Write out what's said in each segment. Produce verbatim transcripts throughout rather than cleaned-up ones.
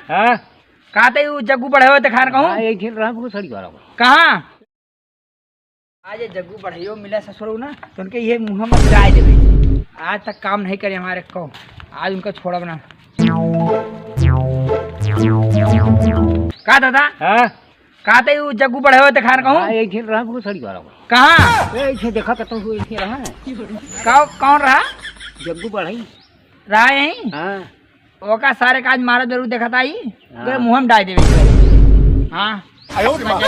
हाँ? का ते उ जग्गू बढ़इयो देखान कहूँ? हाँ, एक दिन रहा भोसड़ी वाला को। कहाँ? आज ये जग्गू बढ़इयो मिला ससुरऊ ना, तो उनके ये मुँह में डाल देबे। आज तक काम नहीं करे हमारे को, आज उनका छोड़ब ना। का दादा? हाँ? का ते उ जग्गू बढ़इयो देखान कहूँ? हाँ, एक दिन रहा भोसड़ी वाला को। कहाँ? ए, इसे देखा तो तू इसे रहा है। का, कौन रहा? जग्गू बढ़ई। रहा यहीं? हाँ। ओका सारे का आज मारा जरूर देखत आई, हाँ। ओकरे मुँह में डाल देबे। हाँ। आयो रे माँ।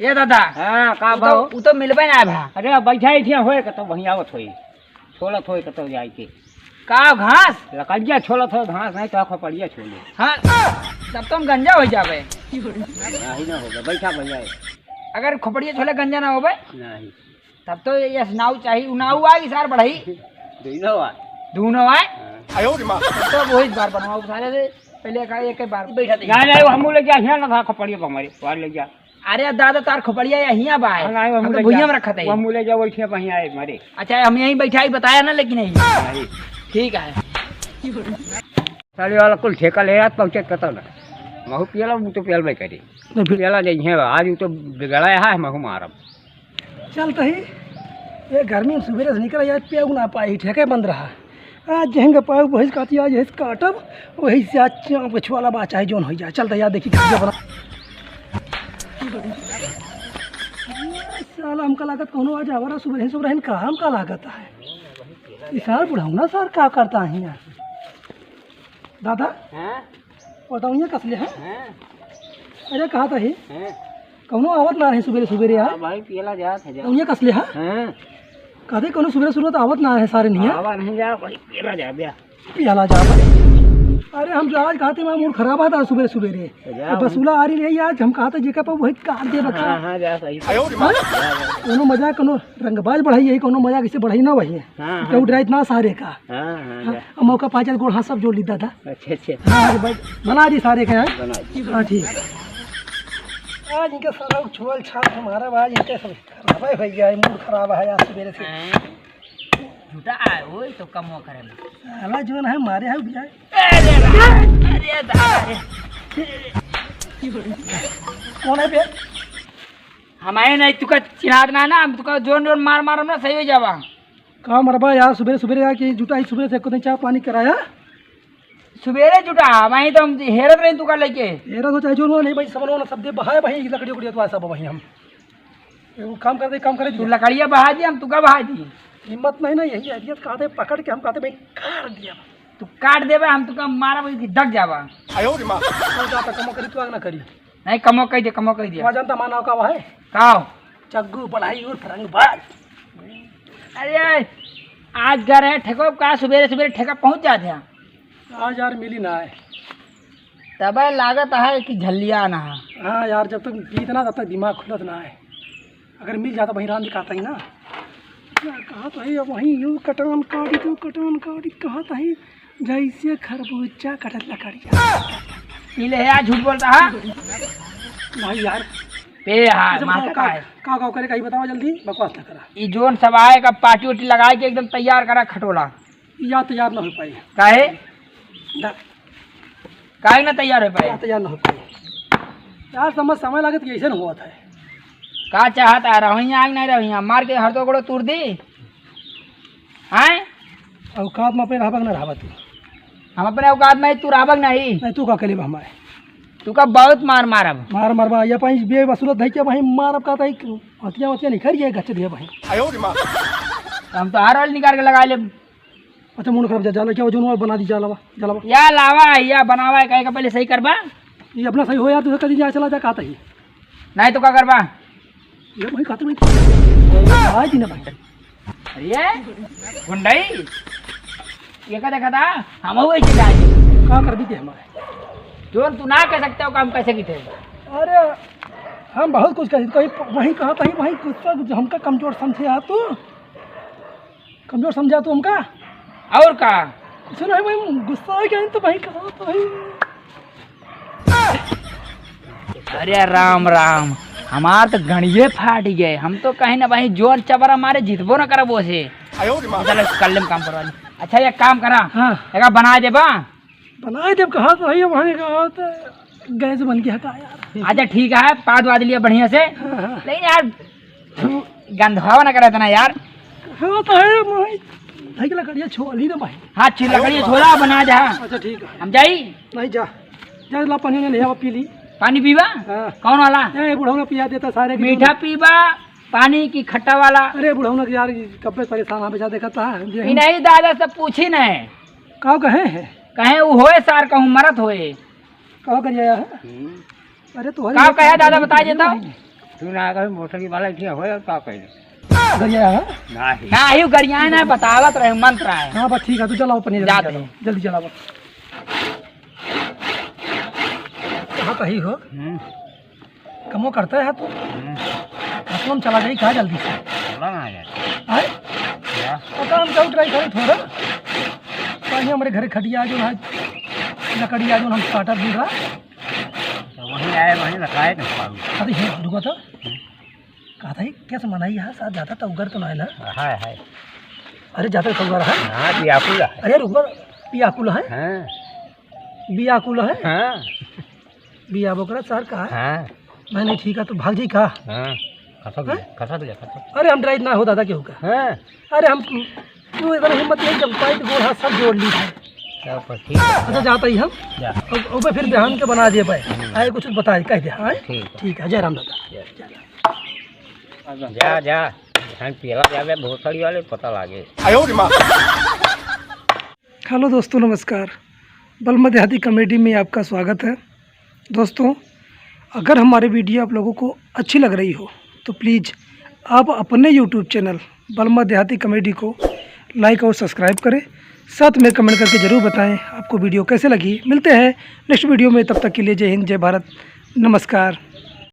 ए दादा। हाँ, का उ तो, भाव? उ तो मिलबे ना भा। अरे, अब बैठा ही थिया होए, कतो वहीं आवत होई। छोलत होए, कतो जाए के। का घास? लकड़िया छोलत होए, घास नहीं तो खोपड़िया छोले। हाँ, तब तो हम गंजा हो जाबे। नहीं ना होगा, बैठा भैया। अगर खोपड़िया छोले गंजा ना होबे? नहीं। तब तो ये नाऊ चाहिए, उ नाऊ आई सार बढ़ई। दोनों आए। दोनों आए? हाँ। आयो रे माँ। तब तो वही बार बनवाओ सारे से, पहले का एक बार बैठा दे। ना, ना, वो हम ले गया, यहाँ ना था खोपड़िया पर हमारे, बाहर ले गया। अरे दादा, तार खोपड़िया या हियाँ बा है। हाँ, ना, वो हम हम तो ले भुइयाँ गया। में रखा था वो ये। हम ले गया, वो इठिया पर ही आए, मारे। अच्छा, हम यहीं बैठा ही बताया ना, लेकिन नहीं। नहीं। ठीक है। साले वाला कुल ठेका ले रात पहुँचे कतौ ना। महू पियला, वो तो पियल में करी। नहीं, फिर पियला नहीं है, आज वो तो बिगड़ा है, महू मारब। चल तही, ये गर्मी में सुबेरे से निकला, यार, पेऊ ना पाई, ठेके बंद रहा। आज जहेंगे पाऊ, वही से काटी, आज यही से काटब, वही से आज चाप के छुआला बा, चाहे जौन हो जाए। चल तही, यार, देखी, खींचे बना। साला हमका लागत, कौनो आज आवारा सुबह, सुबह, इनका हमका लागत है। ई सार बुढ़ौना सार का करता है यार? दादा? हाँ? बताओ, ये कसले है? हाँ। अरे, कहा था ही? हाँ। कौनो आवत ना रहे सुबेरे सुबेरे यार। हाँ भाई, पियला जात है, जा। कौनो ये कसले है? हाँ। कहते कौनो सुबेरे सुबेरे तो आवत ना रहे सारे नहीं है। आवा नहीं जा भाई, पियला जा, ब्या। पियला जा भाई। अरे, हम तो आज कहते, मैं मूड खराब आता सुबेरे सुबेरे। तो जा तो हम। बसूला आ रही रही आज, हम कहते जेका पर वही काट दे बक्सा। हाँ, हाँ, जा सही। हाँ? कोनो मजाक, कोनो रंगबाज बढ़ई है, कोनो मजाक इसे बढ़ई ना वही है। हाँ, हाँ। तो डराइत ना सारे का। हाँ, हाँ, हाँ, जा। अब मौका पा चल गोड़ हाथ सब जोड़ ली दादा। अच्छा, अच्छा। हाँ, अरे भाई, बना दी सारे का, हाँ? बना दी। हाँ, ठीक। आज इनके सारा छोल छाल हमारा बा, आज इनके सब खराब है भैया, मूड खराब है आज सुबेरे से। हैं? झूठा आए, ओए तो कमवा करे में। साला जोन है मारे है भैया। अरे बा-, अरे बा-, अरे। कौन है बे? हमारे नहीं, तुका चिन्हात ना ना, हम तुका जोन जोन मार मार ना सही हो जावा। का मरबा यार, सुबेरे सुबेरे आके जुटा ही, सुबेरे से एको दिन चाय पानी कराया। सुबेरे जुटा, वहीं तो हम हेरत रही तुका लेके। हेरत हो चाहे जो हो, नहीं भाई, सब लोग सब दे बहाए भाई, लकड़ी उकड़ी तो सब वहीं हम। एगो काम कर दे, काम करे तू दिया। लकड़िया बहा दी, हम तुका बहा दी। हिम्मत नहीं ना, यही है, कहते पकड़ के हम कहते भाई काट दिया। तू काट देबे, हम तुका मारा भाई कि डग जावा। आयो रे माँ। तो जाता कमो करी, तू आग ना करी। नहीं, कमो कह दे, कमो कह दिया। वहाँ जानता माँ नाव का वहाँ है? का हो? जग्गू बढ़ई उर्फ रंगबाज। अरे, आज घर है ठेको का, सुबेरे सुबेरे ठेका पहुँच जात है। आज यार मिली ना है। तबे लागत है कि झल्लिया ना है। हाँ यार, जब तक बीत ना, तब तक दिमाग खुलत ना है। अगर मिल जाता वहीं रांध कहता ही ना। क्या कहा तो है, वहीं यूं कटान काटी, तू कटान काटी, कहा तो है, जैसे खरबूजा कटत लकड़िया। ई ले यार, झूठ बोलता है। भाई यार। पे यार, ऐसे मार बताओ, का का, है। का का करे, कहीं बताओ जल्दी, बकवास ना करा। ई जोन सब आए का पार्टी उटी लगाए के एकदम तैयार करा खटोला। या तैयार ना हो पाई। काहे? दा- काहे ना तैयार हो पाई? या तैयार ना हो पाई। यार समझ समय लागत कि ऐसे न हुआ था। का चाहत है, रहिया आग नहीं रहिया, मार के हर दो गोड़ो तोड़ दी। हैं? औकात में अपने रहबा कि ना रहबा तू? हम अपने औकात में, तू रहबा कि नहीं? नहीं, तू का कले हमारे? तू का बहुत मार मारब। मार मारबा, या पाई बेवसूलत धई के भाई मारब का ताई, हतिया वतिया निकल गया गच्चे दे भाई। हम तो हर वाली निकाल के लगा लेब। अच्छा, मूड खराब जा, जा, क्या हो, जोन बना दी, जा लावा, जा लावा। या लावा, या बनावा, कहे का पहले सही करबा। ये अपना सही हो यार, तू कदी जा, चला जा, कहता ही। नहीं तो का करबा? ये भाई कहते भाई, आज ही ना भाई। अरे, गुंडई, ये का देखा था? हम वही चले आए। का कर दी थे हमारे? जोन तू ना कह सकते हो, काम कैसे की थे? अरे, हम बहुत कुछ कही, कहीं वहीं कहा था, वहीं गुस्सा, हमका कमजोर समझे आ तू। कमजोर समझा तू हमका? और का? कुछ नहीं भाई, गुस्सा आ गया तो भाई कहा तो भाई। अरे राम राम, हमार तो गणिये फाट गए। हम तो कहीं ना भाई जोन चबरा मारे जीतबो ना करबो से। चलो, कर ले काम करवा ले। अच्छा, एक काम करा। हाँ। एक बना देबा? बना देब, कहा तो है, वहाँ का तो गैस बन गया का यार। अच्छा, ठीक है, पाद वाद लिया बढ़िया से। हाँ, हाँ। लेकिन यार, तू गंधवावा ना करे इतना यार। हाँ, तो है, भाई। भाई, लकड़िया छोली ना भाई। हाँ, ची-, लकड़िया छोला बना दे, हाँ। अच्छा, ठीक है। हम जाई? नहीं, जा। जा, ला पानी ले आवा, पी ली। पानी पीबा? हाँ। कौन वाला? ए, बुढ़ऊ ना पिया देता सारे के मीठा पीबा, पानी की खट्टा वाला? अरे, बुढ़ऊ ना यार, कब्बे परेशान, हाँ, बेचारा देखा था, हम जे ई हम नहीं दादा, सब पूछी नहीं। का कहे है? कहे उ होए सार, कहूँ मरत होए। का करिया है? हम्म। अरे, तोहरे का ये कहे काम दादा, नहीं बता देता। तू ना अगर मोटर की वाला इतनी होए, और का कहे? गरिया है? नाही। नाही, गरिया ना, बतावत रहे, मंत्र है। हाँ, बस ठीक है, तू चलाओ पनीर, जाते जल्दी हैं। चलाओ, जल्दी चलाओ। कहाँ कहीं हो? हम्म। कमो करता है तू? हम्म। मतलब हम चला जाई कहाँ जल्दी से? चला ना यार। आए? क्या? पता हम क्या ट्राई करें थोड़ा। कहीं हमारे घर खटिया जो है, लकड़िया जो हम काटा दूंगा। तो वहीं आए, वहीं रखाए तो पाऊ। अरे, ये रुको तो। हम्म। कहा था, ये कैसे मनाई है? साथ जाता तो उगर तो ना है ना? हाय, हाय। अरे, जाता तो उगर है? हाँ, पियाकुल है। अरे, रुको, पियाकुल है? हाँ। बियाकुल है? हाँ। बिया बोकरा सर का? हाँ। मैं नहीं ठीक है, तो भाग जाई का? हाँ। खसक हाँ? ले, खसक ले, खसक। अरे, हम ड्राइव ना हो दादा केहू का। हाँ। अरे, हम, तू इतना हिम्मत नहीं, जब पाई तो गोड़ हाथ सब जोड़ ली है। क्या ऊपर, ठीक है। अच्छा, जाता ही हम। जा। अब, अब फिर बिहान के बना दिए पाए। हम्म। आए कुछ बताए, कह दे, हाँ? ठीक है। ठीक है, जय राम दादा। जय। जय राम। जा, जा। धान पियला जाबे, भोसड़ी वाले पता लागे। हेलो दोस्तों, नमस्कार। बलमा देहाती कॉमेडी में आपका स्वागत है। दोस्तों, अगर हमारी वीडियो आप लोगों को अच्छी लग रही हो, तो प्लीज आप अपने YouTube चैनल बलमा देहाती कॉमेडी को लाइक और सब्सक्राइब करें। साथ में कमेंट करके ज़रूर बताएं आपको वीडियो कैसे लगी। मिलते हैं नेक्स्ट वीडियो में, तब तक के लिए जय हिंद, जय भारत, नमस्कार।